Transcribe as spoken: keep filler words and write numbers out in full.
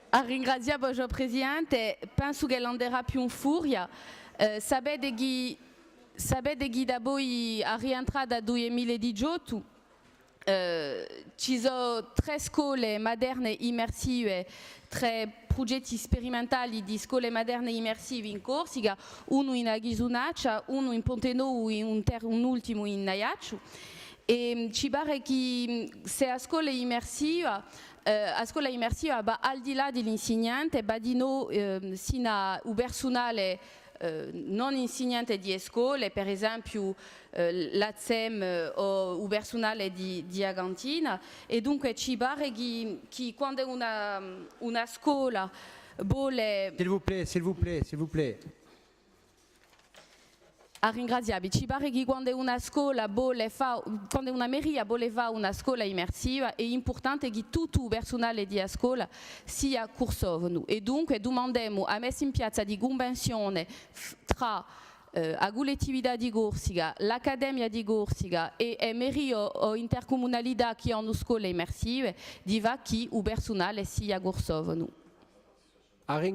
À ringrazià voi, o Presidente, pensu ch'ellu anderà più in furia. Eh, sapete chì, sapete chì dapoi a rientrata dui mila è diciottu, eh, ci sò trè scole materne immersive, trè prugetti sperimentali di scole materne immersive in Corsica, unu in a Ghisunaccia, unu in Ponte Novu è un ter-, un ultimu in Aiacciu. È, mm, ci pare chì, mm, s'è a scola immersiva, eh, a scola immersiva và al di là di l'insignante, và dinò, ehm, sinu à u persunale, eh, non insignante di e scole, per esempiu, eh, l'A Z E M, eh, o u persunale di, di a cantina, è dunque ci pare chì, chì quand'è una, una scola vole... S'il vous plaît, s'il vous plaît, s'il vous plaît. À ringrazià vi. Ci pare chì quand'è una scola vole fà, quand'è una meria vole fà una scola immersiva, hè impurtante chì tuttu u persunale di a scola sia cursofonu. È dunque dumandemu a messa in piazza di cunvenzione f-, trà, eh, a Cullettività di Corsica, l'Accademia di Corsica è, è merie o intercumunalità chì anu scole immersive, di fà chì u persunale sia cursofonu. À rin-,